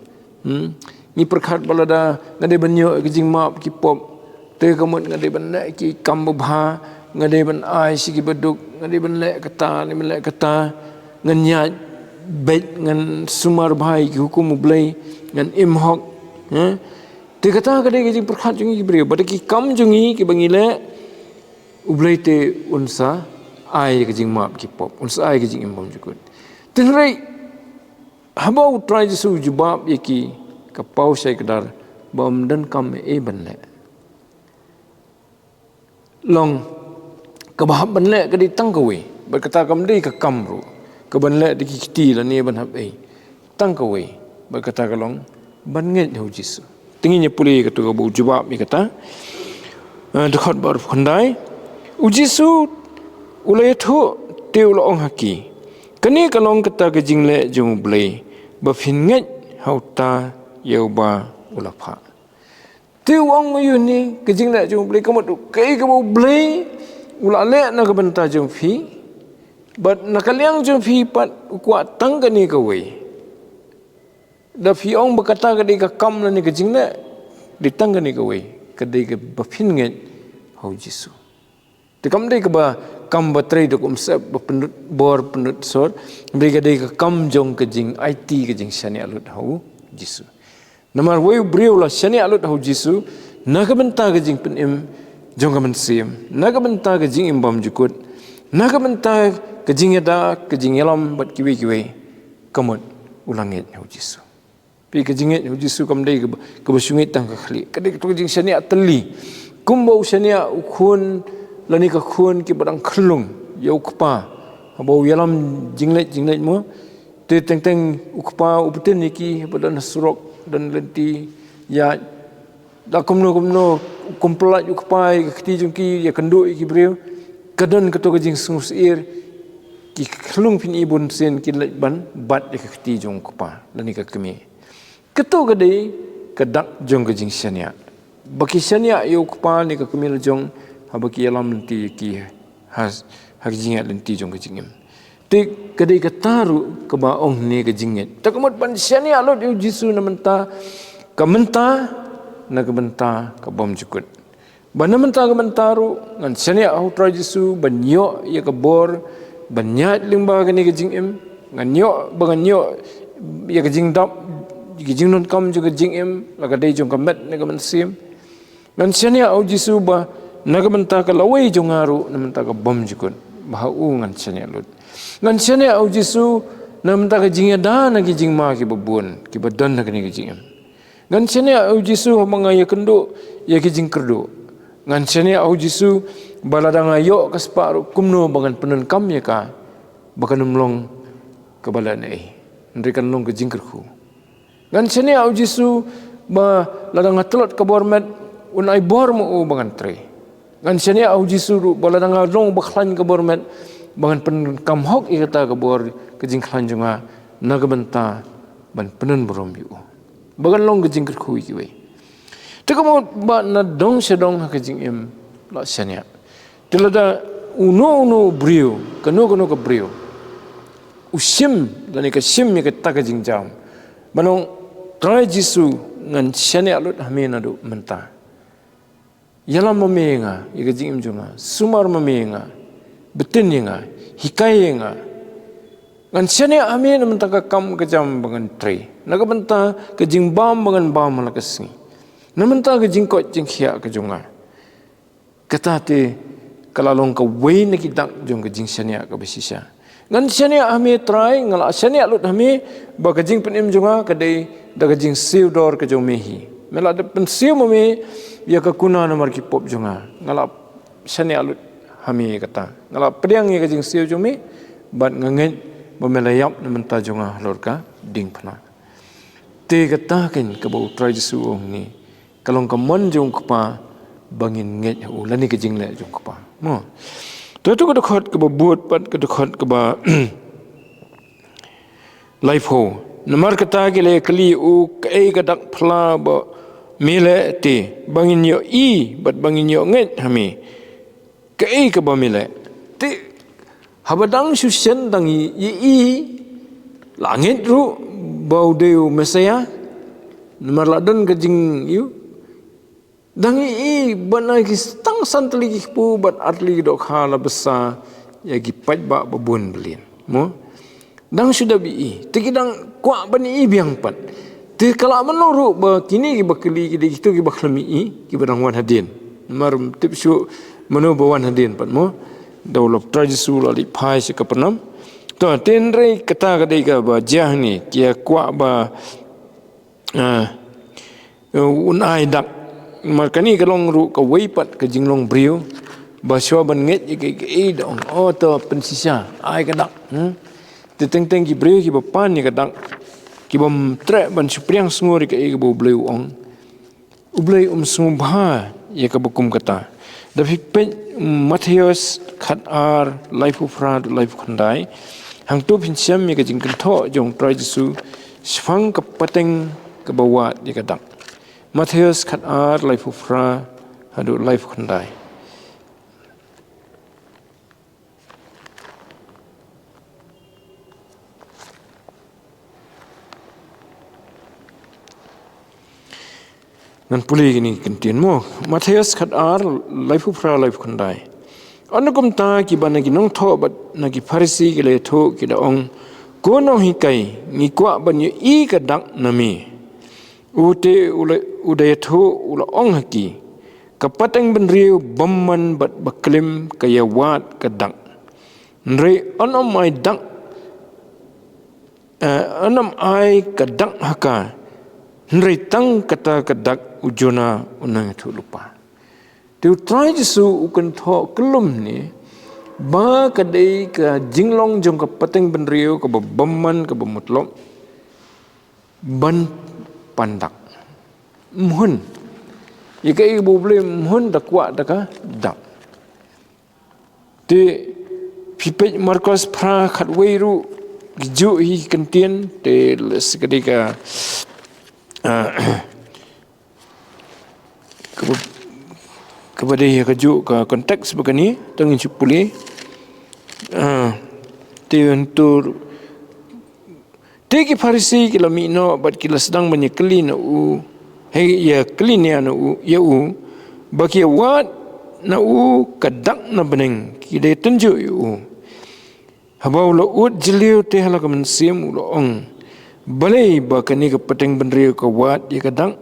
Hmm? Ngi pyrkhat ba lada nga dei ban ïoh ïa ka jingmap ki pop, te ka mut nga dei ban leh ki kam babha, nga dei ban ai sha ki baduk, nga dei ban leh kata, nga dei ban leh kata, ngan ïaid beit, ngan sumar bha ïa ki hukum U Blei, ngan im hok. Eh? Te kata ka dei ka jingpyrkhat jong ngi ki briew, ba da ki kam jong ngi kiba ngi leh, U Blei te un sa ai ïa ka jingmap ki pop, un sa ai ïa ka jingim bymjukut. Te hynrei haba U Trai Jisu u jubab ïa ki, ka paw shai kdar ba ym donkam ei ei ban leh. Long kaba hap ban leh ka dei tang kawei, bad kata kam dei ka kam ruh ka ban leh da ki kti lane ban hap ei. Tang kawei, bad kata ka long ban ngeit ha U Jisu. Te ngin ïa pule ïa kato kaba u jubab ïa kata. Eh, dkhot ba arphew khyndai. U Jisu u la ïathuh te u la ong ha ki, kane ka long kata ka jingleh jong U Blei, ba phin ngeit ha uta ïa uba u la phah. Te u ong ïa une, ka jingleh jong U Blei ka mut kaei kaba U Blei u la leh na ka bynta jong phi, bad na ka liang jong phi pat u kwah tang kane kawei. Da phi ong ba kata ka dei ka kam lane ka jingleh, dei tang kane kawei, ka dei kaba phin ngeit ha U Jisu. Te kam dei kaba kam ba trei da ka umsyep, ba pynlut bor, pynlut sor, hynrei ka dei ka kam jong ka jingaiti, ka jingshaniah lut ha U Jisu. Namar uwei u briew u la shaniah lut ha U Jisu na ka bynta ka jingpynim jong ka mynsiem, na ka bynta ka jingim bymjukut, na ka bynta ka jingïada, ka jingïalam bad kiwei kiwei, ka mut u la ngeit ha U Jisu. Phi, ka jingngeit ha U Jisu kam dei kaba, kaba shu ngeit tang ka khlieh. Ka dei kato ka jingshaniah tylli. Kumba u shaniah u khun lane ka khun kiba dang khyllung ïa u kpa, haba u ïalam jingleit jingleit mo. Te teng teng u kpa u btin ïa ki, haba don ha surok, don lynti ïaid, da kumno kumno, kum pyllait u kpa ïa ka kti jong ki, ïakynduh ïa ki briew. Ka don kato ka jingsngewsyier, ki khyllung phin i bunsien ki leit ban bat ïa ka kti jong u kpa lane ka kmie. Kato ka dei ka dak jong ka jingshaniah, ba ki shaniah ïa u kpa ne ka kmie la jong haba ki ïalam lynti ïa ki ha, ha ka jingïaid lynti jong ka jingim. Te ka dei kata ruh kaba ong ne ka jingngeit. Te ka mut ban shaniah lut ïa U Jisu na mynta, ka mynta, na ka bynta ka bymjukut. Ba na mynta ka bynta ruh ngan shaniah ha U Trai Jisu ban ïoh ïa ka bor ban ïaid lyngba kane ka jingim. Ngan ïoh, ba ngan ïoh ïa ka jingdap, ïa ka jingdonkam jong ka jingim, la ka dei jong ka met ne ka mynsiem. Ngan shaniah ha U Jisu ba na ka bynta ka lawei jong nga ruh, na bynta ka bymjukut, ba ha u ngan shaniah lut. Ngan shaniah ha U Jisu na bynta ka jingïada na ki jingma kiba bun kiba don ha kane ka jingim. Ngan shaniah ha U Jisu haba nga ïakynduh ïa ki jingkyrduh. Ngan shaniah ha U Jisu ba lada nga ïoh ka spah ruh kumno ba ngan pyndonkam ïa ka, ba kan ym long kaba lehnohei, hynrei kan long ka jingkyrkhu. Ngan shaniah ha U Jisu ba lada nga tlot ka bor met, un ai bor ma u ba ngan trei. Ngan shaniah ha U Jisu ruh ba lada nga long ba khlaiñ ka bor met, ba ngan pyndonkam hok ïa kata ka bor, ka jingkhlaiñ jong nga, na ka bynta ban pyndon burom ïa u, ba kan long ka jingkyrkhu ïa kiwei. Te ka mut ba na dong sha dong ha ka jingim la shaniah. Te lada uno uno u briew, kano kano ka briew, u shim lane ka shim ïa kata ka jingjam, ban ong, Trai Jisu, ngan shaniah lut ha me naduh mynta. Ïalam ma me ïa nga ïa ka jingim jong nga, sumar ma me ïa nga. Btin ïa nga, hikai ïa nga. Ngan shaniah ha me na bynta ka kam ka jam ba ngan trei, na ka bynta ka jingbam ba ngan bam ha la ka sngi, na bynta ka jingkoit jingkhiah ka jong nga. Kata te ka la long kawei na ki dak jong ka jingshaniah kaba shisha. Ngan shaniah ha me Trai, nga la shaniah lut ha me ba ka jingpynim jong nga ka dei da ka jingsiew dor ka jong me hi. Me la da pynsiew ma me ïa ka kuna namar ki pop jong nga. Nga la shaniah lut ha me kata. Nga la pdiang ïa ka jingsiew jong me, bad nga ngeit ba me la ïap na bynta jong nga halor ka diengphna. Te kata kein kaba U Trai Jisu u ong hangne, ka long ka mon jong U Kpa ba ngin ngeit ha u, lane ka jingleh jong U Kpa. Mo. To, to ka dkhot kaba bud pat ka dkhot kaba laiphew. Namar kata ki la kylli ïa u, kaei ka dak phylla ba me leh te, ba ngin ïohi bad ba ngin ïoh ngeit ha me? Kaei kaba me leh? Te haba dang shu shen dang ïohi, la ngeit ruh ba u dei u Messaïah, namar la don ka jing ïoh. Dang ïohi ba na ki tang san tylli ki kpu bad ar tylli ki dohkha la bsa ïa ki paidbah babun byllian. Mo? Dang shu dep ïohi, te ki dang kwah ban ïohi biang pat. Te ka lah ban long ruh ba kine kiba kylli ki dei kito kiba khlem ïohi, kiba dang wan hadien. Namar ym tip shuh mano ba wan hadien pat, mo. Da u la, U Trai Jisu u la leit phai sha Kapernaum. To, te hynrei kata ka dei kaba jia hangne, ki ïa kwah ba, ah, un ai dak. Namar kane ka long ruh kawei pat ka jinglong briew ba shuwa ban ngeit ïa kaei kaei da ong, o, to pynshisha, ai ka dak. Hmm? Te teng teng ki briew kiba pan ïa ka dak, kibym treh ban shu pdiang sngur ïa kaei kaba U Blei u ong, U Blei um sngewbha ïa kaba kum kata. Da phi peit Mathaios khatar, laiphew phra haduh laiphew khyndai, hangto phin shem ïa ka jingkynthoh jong U Trai Jisu shaphang ka pateng kaba wad ïa ka dak. Mathaios khatar, laiphew phra haduh laiphew khyndai. Ngan pule kine ki kyntien, mo. Mathaios khatar, laiphew phra, laiphew khyndai. Ynda kumta kiba na ki nongthoh bad na ki Pharisi ki la ïathuh, ki da ong, Ko Nonghikai, ngi kwah ban ïohi ka dak na me. U te u la, u da ïathuh, u la ong ha ki, Ka pateng bynriew bymman bad baklim ka ïawad ka dak. Hynrei yn ym ai dak, eh, yn ym ai ka dak ha ka, hynrei tang kata ka dak u Jonah u nongïathuhlypa. Te U Trai Jisu u kynthoh kyllum ne ba ka dei ka jinglong jong ka pateng bynriew kaba bymman, kaba mutlop ban pan dak. Ym hun. Ïa kaei ba U Blei ym hun da kwah da ka dak. Te phi peit Markos phra khatwei ruh, ki juh hi ki kyntien, te lehse ka dei ka, ah, kaba, kaba dei ka juh ka context ba kane, to ngin shu pule. Ah, te hangto, te ki Pharisi ki la mih noh bad ki la sdang ban ïakylli na u, hei, ïakylli nia na u, ïa u, ba ki ïawad na u ka dak na bneng, ki da ïatynjuh ïa u. Haba u la ud jylliew te ha la ka mynsiem u la ong, Balei ba kane ka pateng bynriew ka wad ïa ka dak?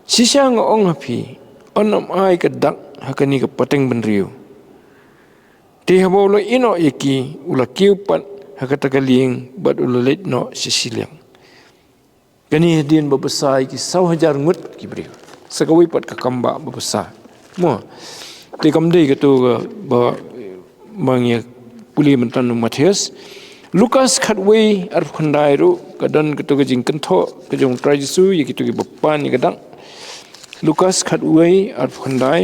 Shisha nga ong ha phi, yn ym ai ka dak ha kane ka pateng bynriew. Te haba u la ïeh noh ïa ki, u la kiew pat ha kata ka lieng bad u la leit noh sha shiliang. Kane hadien ba bsa ïa ki saw hajar ngut ki briew. Sa kawei pat ka kam ba, ba bsa. Mo. Te kam dei kato kaba, ba ngi pule mynta na u Mathaios. Lukas khatwei arphew khyndai ruh ka don kato ka jingkynthoh ka jong u Trai Jisu ïa kito kiba pan ïa ka dak. Lukas khatwei arphew khyndai.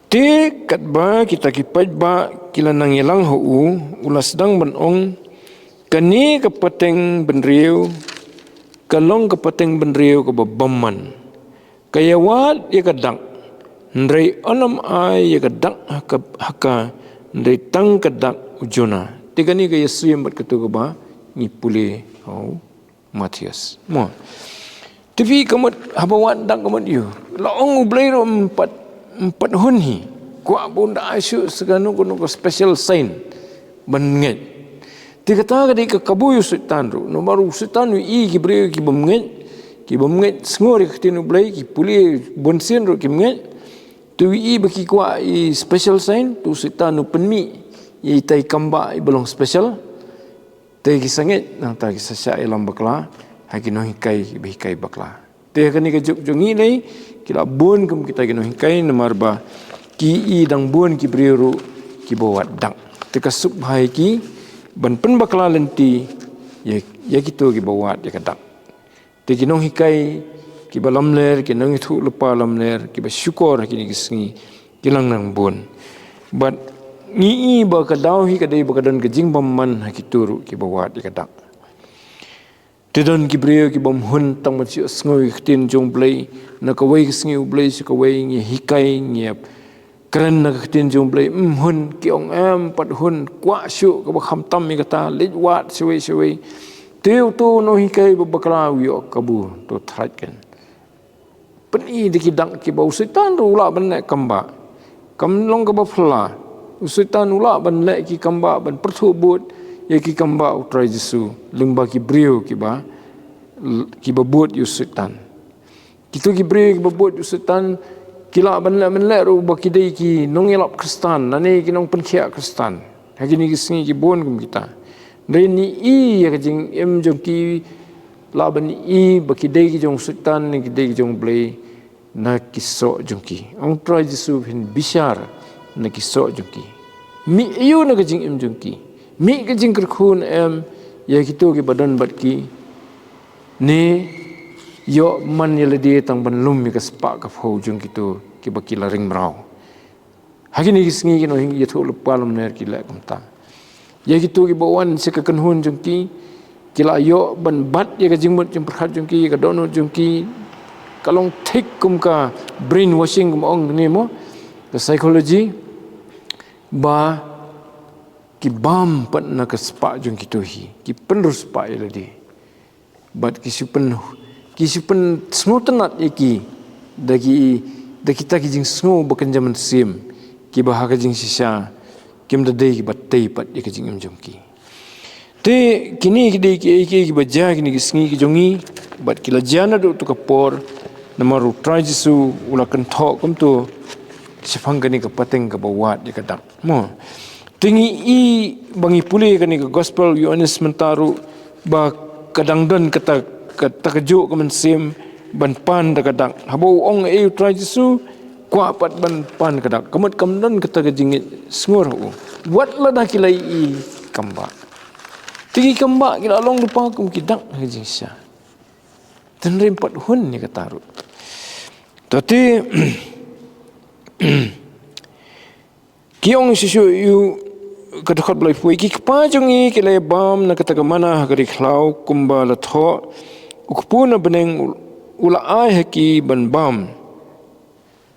Te katba kita ki paidbah ki la nang ïalang ha u, u la sdang ban ong, Kane ka pateng bynriew ka long ka pateng bynriew kaba bymman. Ka ïawad ïa ka dak, hynrei yn ym ai ïa ka dak ha ka, ha ka, hynrei tang ka dak u Jonah. Te kane ka ïasyriem bad kato kaba ngi pule ha u Mathaios. Mo. Te phi ka mut haba wad dak ka mut ïoh. La ong U Blei ruh ym pat, ym pat hun hi. Kwah ba un da ai shuh sa kano kano ka special sign ban ngeit. Te kata ka dei ka kabu ïa u Soitan ruh. Namar u Soitan u ïohi ki briew ki bym ngeit, ki bym ngeit sngur ïa ka ktien U Blei, ki pule bun sien ruh kim ngeit. Te u ïohi ba ki kwah i special sign, te u Soitan u pynmih ïa itai i kambah i ba long special. Te ki sa ngeit, nangta ki sa shah ïalam bakla ha ki nonghikai ba hikai bakla. Te ha kane ka juk jong ngi lei, ki la bun kum kita ki nonghikai, namar ba ki ïohi dang bun ki briew ruh kiba wad dak. Te ka suk bha ïa ki ban pynbakla lynti ïa, ïa kito kiba wad ïa ka dak. Te ki nonghikai kiba lamler, ki nongïathuhlypa lamler, kiba shukor ha kine ki sngi, ki la nang bun. Bad ngi ïohi ba ka daw hi ka dei ba ka don ka jingbymman ha kito ruh kiba wad ïa ka dak. Te don ki briew ki bym hun tang ban shu sngew ïa ka ktien jong U Blei, na kawei ka sngi U Blei sha kawei, ngi hikai, ngi kren na ka ktien jong U Blei, ym hun, ki ong em pat hun, kwah shuh kaba khamtam ïa kata, leit wad shawei shawei. Te uto u nonghikai ba bakla u ïoh kabu, to thrait kein. Pyni da ki dak kiba u Soitan ruh u lah ban leh kambah. Kam long kaba phylla. U Soitan u lah ban leh ki kambah, ban pyrthuh bud ïa ki kambah U Trai Jisu lyngba ki briew kiba, kiba bud ïa u Soitan. Kito ki briew kiba bud ïa u Soitan ki lah ban leh, ban leh ruh ba ki dei ki nongïalap Khristan, lane ki nongpynkhiah Khristan. Ha kine ki sngi ki bun kum kita. Hynrei ngi ïohi ïa ka jingim jong ki, lah ban ïohi ba ki dei ki jong u Soitan ne ki dei ki jong U Blei na ki soh jong ki. Ong U Trai Jisu, phin bishar na ki soh jong ki. Mih aïu na ka jingim jong ki? Mih ka jingkyrkhu ne em ïa kito kiba don bad ki, ne ïoh man ïa lade tang ban lum ïa ka spah ka phew jong kito kiba ki la ring mraw? Ha kine ki sngi ki nongïathuhlypa lamler ki leh kumta. Ïa kito kiba wan sha ka kynhun jong ki, ki la ïoh ban bat ïa ka jingmut jingpyrkhat jong ki, ïa ka dohnud jong ki, ka long thik kum ka brainwashing kum ong ne mo, ka psychology, ba ki bam pat na ka spah jong kito hi, ki pynroi spah ïa lade. Bad ki shu pyn, ki shu pynsngewtynnat ïa ki da ki, da kita ki jingsngew ba kynja mynsiem, kiba ha ka jingshisha kim da dei kiba tei pat ïa ka jingim jong ki. Te kine ki dei kiei kiei kiba jia kine ki sngi ki jong ngi, bad ki la jia naduh to ka por, namar U Trai Jisu u la kynthoh kumto shaphang kane ka pateng kaba wad ïa ka dak. Mo. Te ngi ïohi ba ngi pule kane ka gospel Ïoannis mynta ruh ba ka dang don kata, kata ka juh ka mynsiem ban pan da ka dak. Haba u ong ei U Trai Jisu, kwah pat ban pan ka dak. Ka mut kam don kata ka jingngeit sngur ha u. Wat lada ki la ïohi kambah. Te ki kambah ki la long lypa kum ki dak ha ka jingshisha. Te hynrei ym pat hun ïa kata ruh. To te ki ong shisha ïa u, ka dkhot ba laiphew, ki kpa jong ngi ki la bam na kata ka manna ha ka ri khlaw kumba la thoh, u kpu na bneng u, u la ai ha ki ban bam.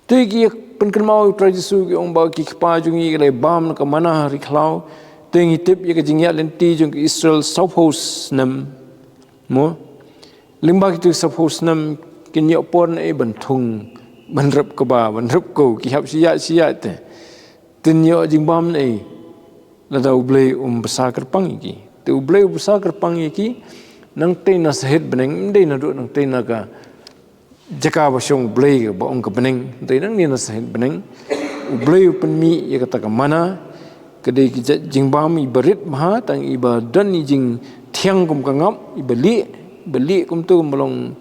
Te ki pynkynmaw ïa U Trai Jisu ki ong ba ki kpa jong ngi ki la bam na ka manna ha ri khlaw. Te ngi tip ïa ka jingïaid lynti jong ki Israel sawphew snem. Mo? Lyngba kito sawphew snem kin ïoh por ne ban thung, ban rep kba, ban rep ko, ki hap shu ïaid, shu ïaid te. Te kin ïoh jingbam ne lada U Blei um bsa kyrpang ïa ki. Te U Blei u bsa kyrpang ïa ki, nangtei na sahit bneng, ym dei naduh nangtei na ka jaka ba shong U Blei kaba ong ka bneng, hynrei nangne na sahit bneng. U Blei u pynmih ïa kata ka manna, ka dei ka jait jingbam iba rit bha, tang iba don i jingthiang kum ka ngap, iba lieh, iba lieh kumto kumba long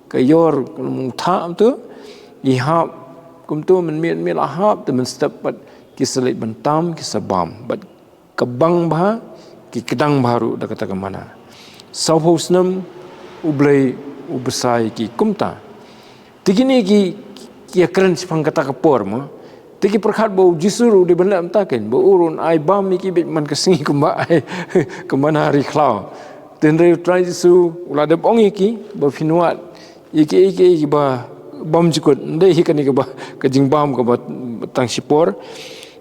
ka ïor, kumba long u thah kumto, i hap kumto mynmiet miet la hap, te mynstep pat ki sa leit ban tam, ki sa bam. Bad ka bang bha, ki kdang bha ruh da kata ka manna. Sawphew snem U Blei u bsa ïa ki kumta. Te kine ki, ki ïakren shaphang kata ka por mo. Te ki pyrkhat ba U Jisu ruh u dei ban leh mynta kein, ba u ruh un ai bam ïa ki beit man ka sngi kumba ai ka manna ha ri khlaw. Te hynrei U Trai Jisu u la dep ong ïa ki ba phin wad ïa kiei kiei kiba bymjukut, ym dei hi kane kaba, ka jingbam kaba tang shipor.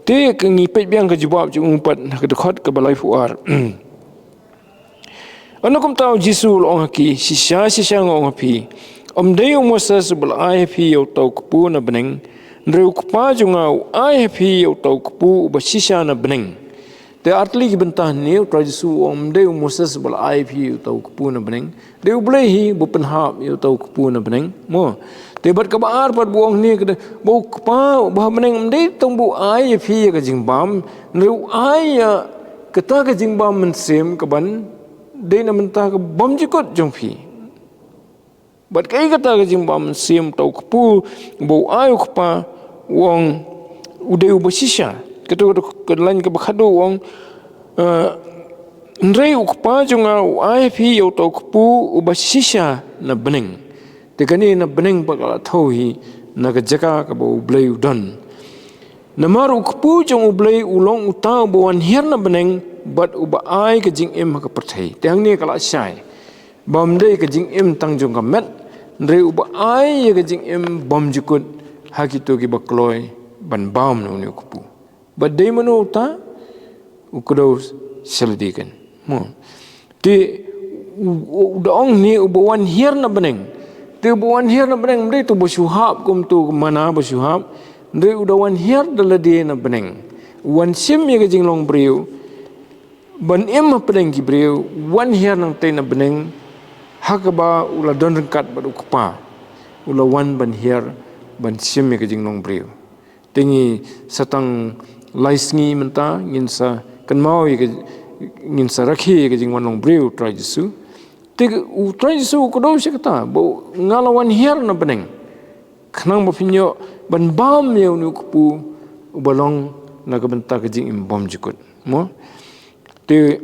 Te ka ngi peit biang ka jubab jong u pat ha ka dkhot kaba laiphew ar. Ynda kumta U Jisu u la ong ha ki, shisha shisha nga ong ha phi, Ym dei u Moses uba la ai ha phi ïa uta u kpu na bneng, hynrei u Kpa jong nga u ai ha phi ïa uta u kpu uba shisha na bneng. Te ar tylli ki bynta hangne u Trai Jisu u ong ym dei u Moses uba la ai ha phi ïa uta u kpu na bneng, dei U Blei hi uba pynhap ïa uta u kpu na bneng. Mo. Te bad kaba ar pat ba u ong hangne ka dei ba u Kpa uba ha bneng ym dei tang ba u ai ïa phi ïa ka jingbam, hynrei u ai ïa kata ka jingbam mynsiem kaban dei na bynta ka bymjukut jong phi. Bad kaei kata ka jingbam mynsiem, uta u kpu uba u ai u Kpa, u ong u dei uba shisha. Kato, kato ka lain kaba khatduh u ong, eh, hynrei u Kpa jong nga u ai ha phi ïa uta u kpu uba shisha na bneng. Te kane na bneng pat ka la thew hi na ka jaka kaba U Blei u don. Namar u kpu jong U Blei u long uta uba wan hiar na bneng bad uba ai ka jingim ha ka pyrthei. Te hangne ka la shai ba ym dei ka jingim tang jong ka met, hynrei uba ai ïa ka jingim bymjukut ha kito kiba kloi ban bam na une u kpu. Bad dei mano uta? U kdew sha lade kein. Mo. Te u, u, u da ong hangne uba wan hiar na bneng. Te uba wan hiar na bneng ym dei uta uba shu hap kum uta u mana ba shu hap. Hynrei u da wan hiar da lade na bneng. U wan shim ïa ka jinglong briew ban im hapdeng ki briew, wan hiar nangtei na bneng, ha kaba u la don ryngkat bad u Kpa. U la wan ban hiar, ban shim ïa ka jinglong briew. Te ngi sa tang lai sngi mynta, ngin sa kynmaw ïa ka, ngin sa rakhe ïa ka jingwan long briew u Trai Jisu. Te u Trai Jisu u kdew sha kata, ba nga la wan hiar na bneng. Khnang ba phin ïoh ban bam ïa une u kpu uba long na ka bynta ka jingim bymjukut. Mo? Te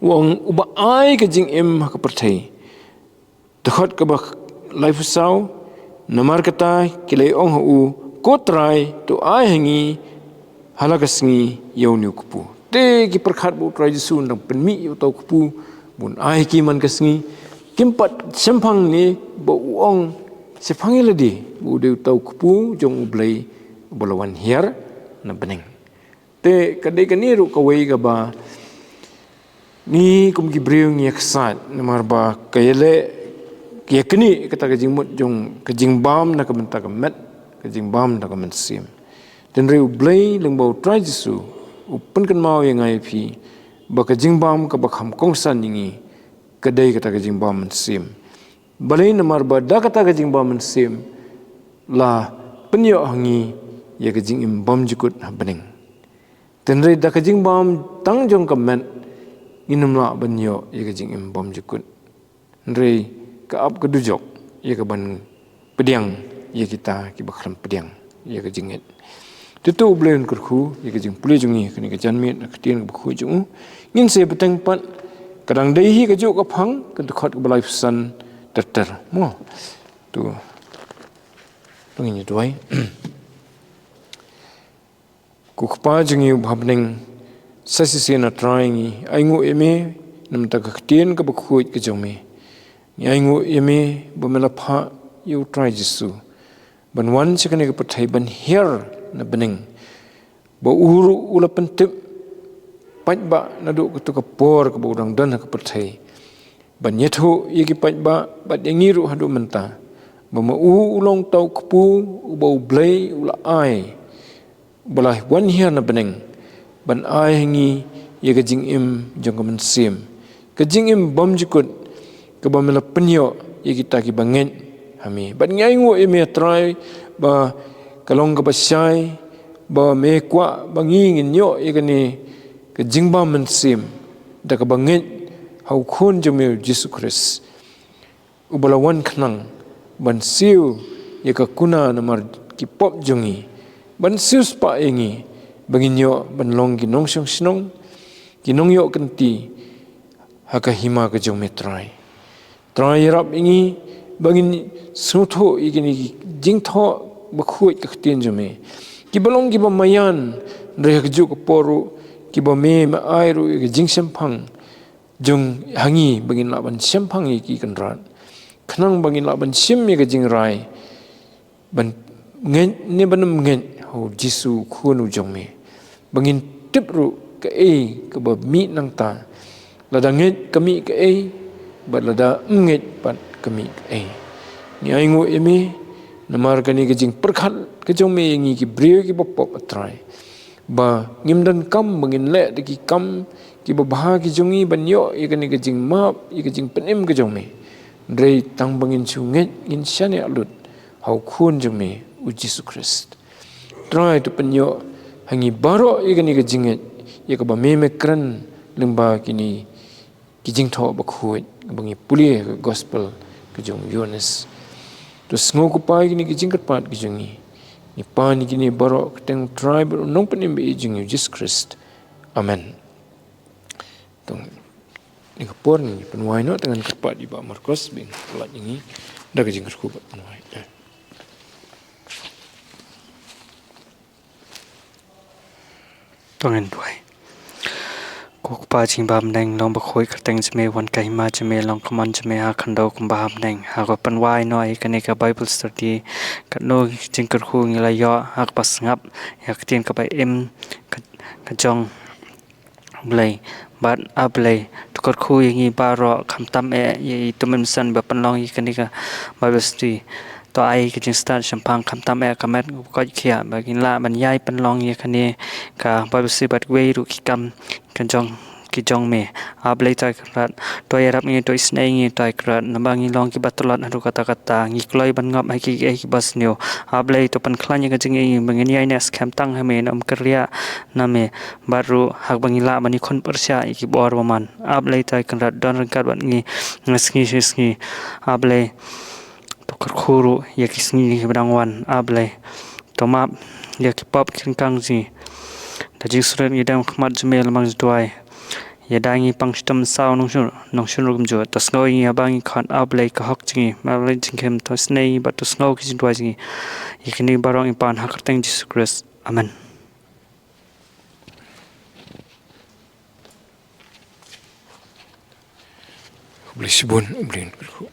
u ong uba ai ka jingim ha ka pyrthei. Te khot kaba laiphew saw, namar kata ki la ong ha u, ko Trai, to ai ha ngi ha la ka sngi ïa une u kpu. Te ki pyrkhat ba u Trai Jisu u dang pynmih ïa uta u kpu ban ai ha ki man ka sngi. Kim pat shemphang ne ba u ong shemphang ïa lade ba u dei uta u kpu jong U Blei uba la wan hiar na bneng. Te ka dei kane ruh kawei kaba ngi kum ki briew ngi ïa ksaid namar ba ka ïaleh, ka ïaknieh kata ka jingmut jong ka jingbam na ka bynta ka met, ka jingbam na ka mynsiem. Te hynrei U Blei lyngba u Trai Jisu u pynkynmaw ïa nga ïa phi ba ka jingbam kaba kham kongsan ïa ngi ka dei kata ka jingbam mynsiem. Balei? Namar ba da kata ka jingbam mynsiem la pynïoh ha ngi ïa ka jingim bymjukut ha bneng. Te hynrei da ka jingbam tang jong ka met ngin ym lah ban ïoh ïa ka jingim bymjukut. Hynrei ka ap ka dujok ïa ka ban pdiang ïa kita kiba khlem pdiang ïa ka jingngeit. Te to U Blei un kyrkhu ïa ka jingpule jong ngi ha kane ka janmiet na ka ktien kaba khuid jong u. Ngin sa bteng pat, ka dang dei hi kajuh ka phang, ka dkhot kaba laiphew san ter ter. Mo. To. To ngin ïa duwai. Ko Kpa jong ngi uba ha bneng, sa shisien ah Trai ngi ainguh ïa me namar ka ktien kaba khuid ka jong me. Ngi ainguh ïa me ba me la phah ïa u Trai Jisu ban wan sha kane ka pyrthei ban hiar na bneng. Ba u ruh u la pyntip paidbah naduh kato ka por kaba u dang don ha ka pyrthei ban ïathuh ïa ki paidbah bad ïa ngi ruh haduh mynta ba ma u u long uta u kpu uba U Blei u la ai, uba la wan hiar na bneng ban ai ha ngi ïa ka jingim jong ka mynsiem, ka jingim bymjukut kaba me la pynïoh ïa kita kiba ngeit ha me. Bad ngi ainguh ïa me Trai ba ka long kaba shai ba me kwah ba ngi ngin ïoh ïa kane ka jingbam mynsiem da kaba ngeit ha u Khun jong me u Jisu Khrist, uba la wan khnang ban siew ïa ka kuna namar ki pop jong ngi, ban siew spah ïa ngi ba ngin ïoh ban long ki nongshong shnong, ki nongïoh kynti ha ka hima ka jong me Trai. Trai ïarap ïa ngi ba ngin sngewthuh ïa kine ki jingthoh ba khuid ka ktien jong me, kiba long kiba maïan, hynrei ha kajuh ka por ruh kiba me me ai ruh ïa ka jingshemphang jong ha ngi ba ngin lah ban shemphang ïa ki kynrad, khnang ba ngin lah ban shim ïa ka jingrai ban ngeit ne ban ym ngeit ha u Jisu u Khun u jong me, ba ngin tip ruh kaei kaba mih nangta, lada ngeit ka mih kaei bad lada ym ngeit pat ka mih kaei. Ngi ainguh ïa me namar kane ka jingpyrkhat ka jong me ïa ngi ki briew kiba pop, A Trai, ba ngim donkam ba ngin leh da ki kam kiba bha ki jong ngi ban ïoh ïa kane ka jingmap, ïa ka jingpynim ka jong me. Hynrei tang ba ngin shu ngeit, ngin shaniah lut ha u Khun jong me, U Jisu Khrist. Trai, to pynïoh ha ngi baroh ïa kane ka jingngeit ïa kaba me me kren lyngba kine ki jingthoh bakhuid ba ngi pule ha ka gospel ka jong u Ïoannis. To sngew, ko Pa, ïa kine ki jingkyrpad ki jong ngi. Ngi pan ïa kine baroh ha ka kyrteng U Trai bad U Nongpynim ba ïeit jong ngi, U Jisu Khrist. Amen. To, ha kane ka por ngin pynwai noh, te ngan kyrpad ïa u Bah Marcos ba un pynlait ïa ngi da ka jingkyrkhu bad pynwai. To ngin duwai. Ko Kpa jong ngi ba ha bneng, long bakhuid ka kyrteng jong me, wan ka hima jong me, long ka mon jong me ha khyndew kumba ha bneng. Haba pynwai noh ïa kane ka Bible study, katno ki jingkyrkhu ngi la ïoh ha kaba sngap ïa ka ktien kaba im ka, ka jong U Blei. Bad A Blei, to kyrkhu ïa ngi baroh, khamtam eh ïa i Tymmen Basan ba pynlong ïa kane ka Bible study. To ai ka jingstad shemphang, khamtam eh ka met ba koit khiah, ba ngin lah ban ïai pynlong ïa kane ka Bible study bad kiwei ruh ki kam ka jong, ki jong me. A Blei Trai Kynrad, to ïarap ïa ngi, to isynei ïa ngi Trai Kynrad, namar ngi long kiba tlot haduh katta katta, ngi kloi ban ngop ha kiei kiei kiba sniew. A Blei, to pynkhlaiñ ïa ka jingim ba ngin ïai neh skhem tang ha me, nym kyrriah na me, bad ruh haba ngi lah ban ïakhun pyrshah ïa ki bor ba man. A Blei Trai Kynrad, don ryngkat bad ngi na sngi sha sngi. A Blei, to kyrkhu ruh ïa ki sngi kiba dang wan. A Blei, to map ïa ki pop ki ryngkang jong ngi. Da jingsngewrit ngi dem ha khmat jong me, la mang jingduwai. Ïada ngi pang shitom mynsaw nongshun, nongshun ruh kumjuh. To sngew ïa ngi haba ngi khot, A Blei ka hok jong ngi. A Blei jingkhim, to isynei ïa ngi bad to sngew ki jingduwai jong ngi. Ïa kine baroh ngi pan ha ka kyrteng Jisu Khrist. Amen. Khublei shibun, U Blei un kyrkhu.